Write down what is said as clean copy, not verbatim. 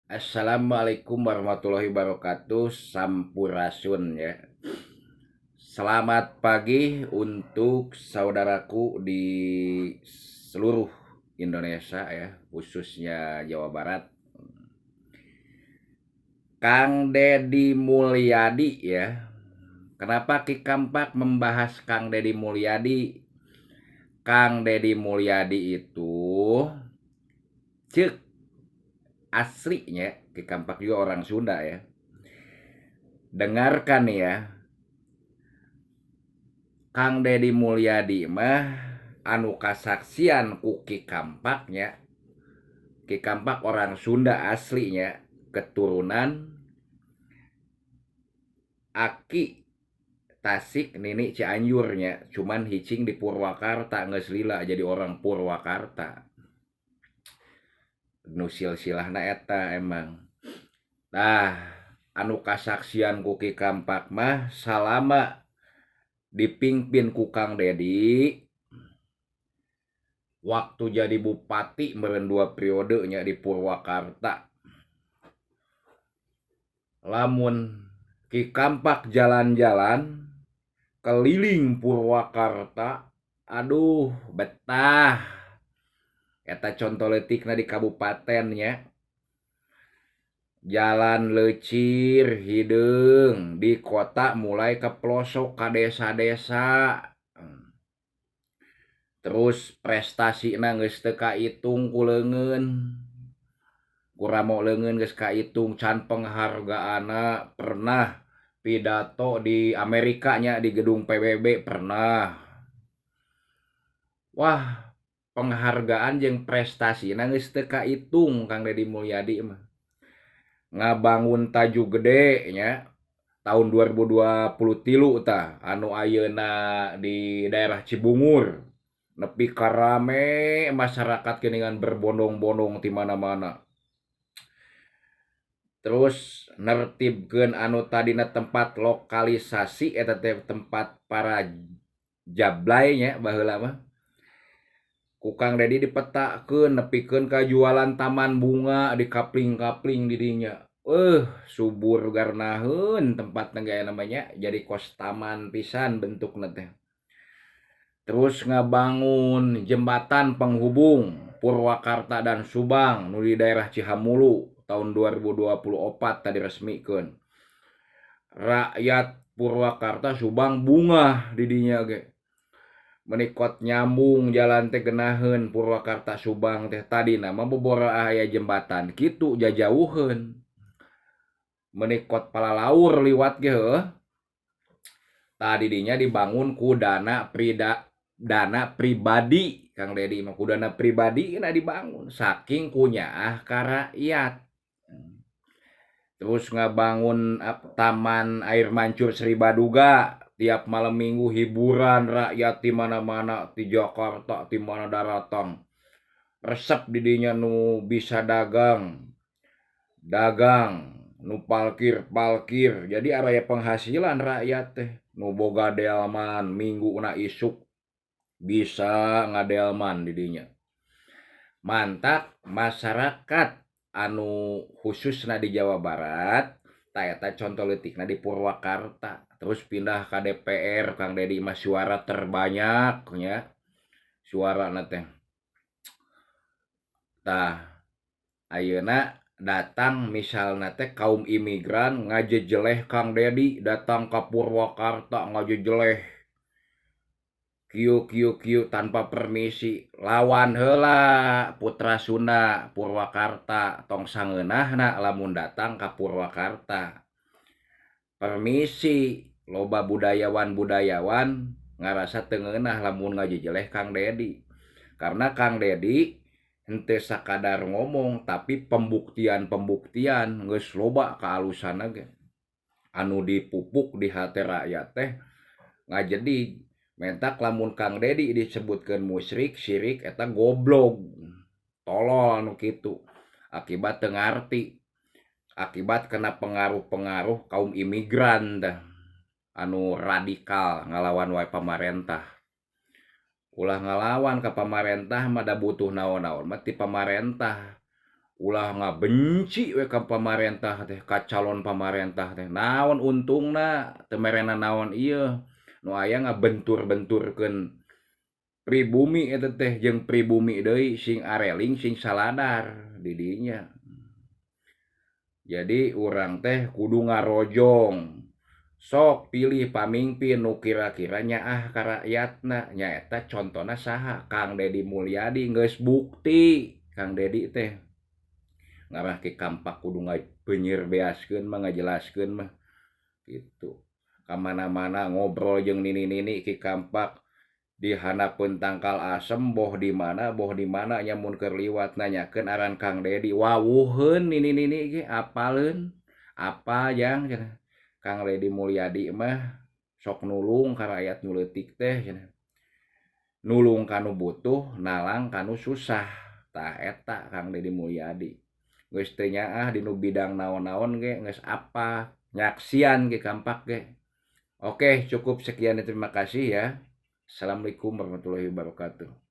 Assalamualaikum warahmatullahi wabarakatuh. Sampurasun ya. Selamat pagi untuk saudaraku di seluruh Indonesia ya, khususnya Jawa Barat. Kang Dedi Mulyadi ya. Kenapa Ki Kampak membahas Kang Dedi Mulyadi? Kang Dedi Mulyadi itu cek aslinya Ki Kampak juga orang Sunda ya. Dengarkan ya. Kang Dedi Mulyadi mah anu kasaksian ku Ki Kampaknya. Ki Kampak orang Sunda aslinya, keturunan Aki Tasik, Nini Cianjurnya, cuman hicing di Purwakarta, geus lila jadi orang Purwakarta. Nu silsilahna eta emang. Nah, anu kasaksian ku Ki Kampak mah salama dipimpin ku Kang Dedi waktu jadi bupati meureun dua periode nya di Purwakarta. Lamun Ki Kampak jalan-jalan keliling Purwakarta, aduh, betah. Eta contoh leutikna di kabupaten nya. Jalan leucir hideung di kota, mulai ke pelosok, ke desa-desa. Terus prestasina geus teu kaitung ku leungeun, ku ramo leungeun geus kaitung can penghargaanna. Pernah pidato di Amerika nya, di gedung PBB pernah. Wah, penghargaan jeung prestasina geus teu kaitung. Kang Dedi Mulyadi mah ngabangun Taju Gede nya tahun 2023 tah, anu ayeuna di daerah Cibungur, nepi ka rame masyarakat geuningan, berbondong-bondong ti mana-mana. Terus nertibkeun anu tadina tempat lokalisasi eta teh tempat para jablay nya baheula mah, ku Kang Dedi dipetakeun, nepikeun ka jualan taman bunga di kapling-kapling di dinya. Subur garnaheun tempatna ge namanya, jadi kos taman pisan bentukna teh. Terus ngabangun jembatan penghubung Purwakarta dan Subang nu di daerah Cihamulu tahun 2024 tadi resmikeun. Rakyat Purwakarta, Subang bungah di dinya ge. Menikot nyambung jalan teh geunaheun Purwakarta Subang teh, tadina mah bobora aya jembatan kitu jajauheun. Menikot palalaur liwat ge heuh. Tadi dinya dibangun ku dana pribadi. Kang Dedi mah ku dana pribadi na dibangun, saking kunyaah ka rakyat. Terus ngabangun Taman Air Mancur Sri Baduga, tiap malam Minggu hiburan rakyat di mana-mana, di Jakarta, di mana daratang. Resep di dinya, nu bisa dagang dagang, nu parkir parkir, jadi area penghasilan rakyat teh. Nu boga delman, Minggu na isuk bisa ngadelman di dinya. Mantak masyarakat anu khususna di Jawa Barat tah, eta contoh leutikna di Purwakarta. Terus pindah ke DPR, Kang Dedi mah suara terbanyak nya suarana teh. Tah, ayeuna datang misalna teh kaum imigran ngajejeleh Kang Dedi datang ka Purwakarta, ngajejeleh kieu kieu kieu tanpa permisi, lawan heula putra Sunda Purwakarta. Tong sangeunahna lamun datang ka Purwakarta permisi. Loba budayawan-budayawan ngarasa teu ngeunah lamun ngajejeleh Kang Dedi, karena Kang Dedi henteu sakadar ngomong, tapi pembuktian-pembuktian geus loba kaalusanna ge anu dipupuk di hate rakyat teh ngajedig. Mentak lamun Kang Dedi disebutkeun musyrik, syirik, eta goblok, tolol anu kitu, akibat teu ngarti, akibat kena pengaruh-pengaruh kaum imigran teh anu radikal ngalawan wae pamarentah. Ulah ngalawan ka pamarentah mah, da butuh naon-naon mah ti pamarentah. Ulah ngabenci we ka pamarentah teh, ka calon pamarentah teh. Naon untungna teu merena naon ieu nu aya ngabentur-benturkeun pribumi eta teh jeung pribumi deui sing areling sing saladar di dinya. Jadi urang teh kudu ngarojong. Sok pilih pamimpin nu kira-kira nyaah ka rakyatna, nyaeta contona saha? Kang Dedi Mulyadi geus bukti Kang Dedi teh. Ngarah Ki Kampak kudu ngabenyir beaskeun mah ngajelaskeun mah gitu. Ka mana-mana ngobrol jeung nini-nini Ki Kampak di handapeun tangkal asem boh di mana nya mun keur liwat nanyakeun aran Kang Dedi wawuheun nini-nini ge apaleun apa jang cenah. Kang Dedi Mulyadi mah sok nulung ka rakyat nu leutik teh cenah. Nulung kanu butuh, nalang kanu susah. Tah eta Kang Dedi Mulyadi. Geus teu nyaah dinu bidang naon-naon ge geus apa nyaksian Ki Kampak ge. Oke, cukup sekian dan terima kasih ya. Assalamualaikum warahmatullahi wabarakatuh.